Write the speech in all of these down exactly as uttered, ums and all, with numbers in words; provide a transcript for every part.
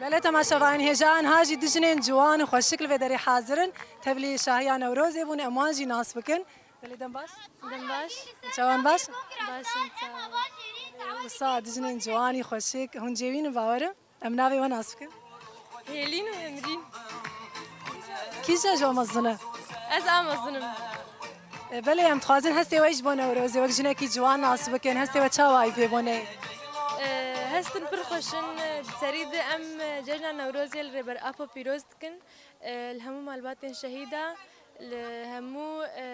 Belê temaşevanên hêja, niha jî du jinên ciwan û xweşik li vê derê hazir in. Tevlî şahiya Newrozê bûn, em wan jî nas bikin. Belê dem baş? Dem baş. Çawan baş? Baş in, sağ ol. Wisa du jinên ciwanî xweşik, hûn cêwînin bawerim. Em navê we nas bikin. Hêlîn û Emrîn. Kîja ji we mezin e? Ez a mezin im. E, belê em dixwazin hestê we ji bo Newrozê wek jinekî ciwan nas bikin. Hestê we çawa yî vê boneyê? E, hestin pir xweş in. Di serî de em, e, cejna Newrozê li Rêber Apo pîroz dikin. E, li hemû malbatên şehîda, li hemû, e,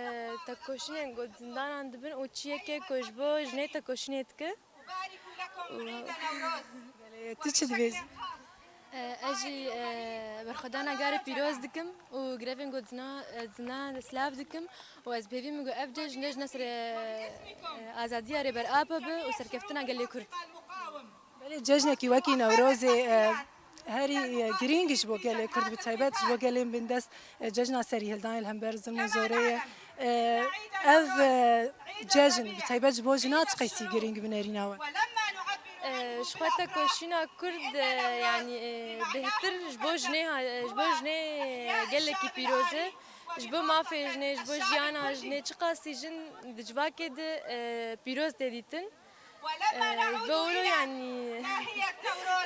tekoşînên ku di zindanan dibin û çiyekê ku ji bo jinê tekoşînê dike. Belê, tu çi dibêjî? E, ez jî, e, berxwedana Garê Pîroz dikim û grevên ku zina, e, zina silav dikim û ez bi hêvî min ku ev cejn, cejna ser, e, e, azadiya Rêber Apo be û serkeftina gelê Kurd. Belê cejnekî wekî Newrozê, e, herî, e, girîng ji bo gelê Kurd, bi taybet ji bo gelên bindest, e, cejna serîhildanê li hember zilm û zorê ye. E, ev, e, cejn bi taybet ji bo jina çi qeysî girîng bi nerîna we? E, ji xwe tekoşîna Kurd, e, yanî, e, bêhtir ji bo jinê ha-, ji bo jinê gelekî pîroz e. Ji bo mafê jinê, ji bo jiyana jinê, çiqasî jin di civakê de, e, pîroz tê dîtin. E, ji bo wilo, yanî,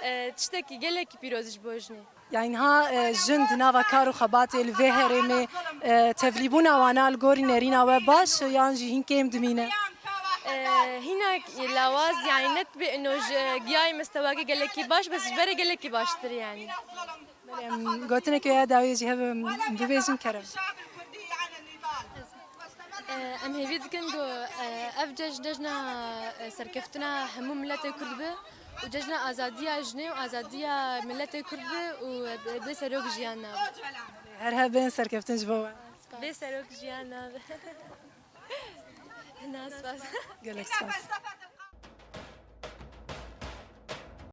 e, tiştekî gelekî pîroz ji bo jinê. Yanî niha, e, jin di nava kar û xebatê li vê herêmê, e, tevlîbûna wana li gorî nerîna we baş e yan jî hîn kêm dimîne? E, hîna lawaz, yanî ne dibê ino ji giyayê mistewakê gelekî baş, bes ji berê gelekî baştir yanî. Belê, em gotinekê ya dawiyê jî hebe em bibêjin kerem. E, em hêvî dikin ku, e, ev cejn cejna, e, serkeftina hemû miletê Kurd be û cejna azadiya jinê û azadiya miletê Kurd be û bê serok jiyan nabe. Her hebin serkeftin ji bo we. Bê serok jiyan nabe. Na spas. Gelek spas.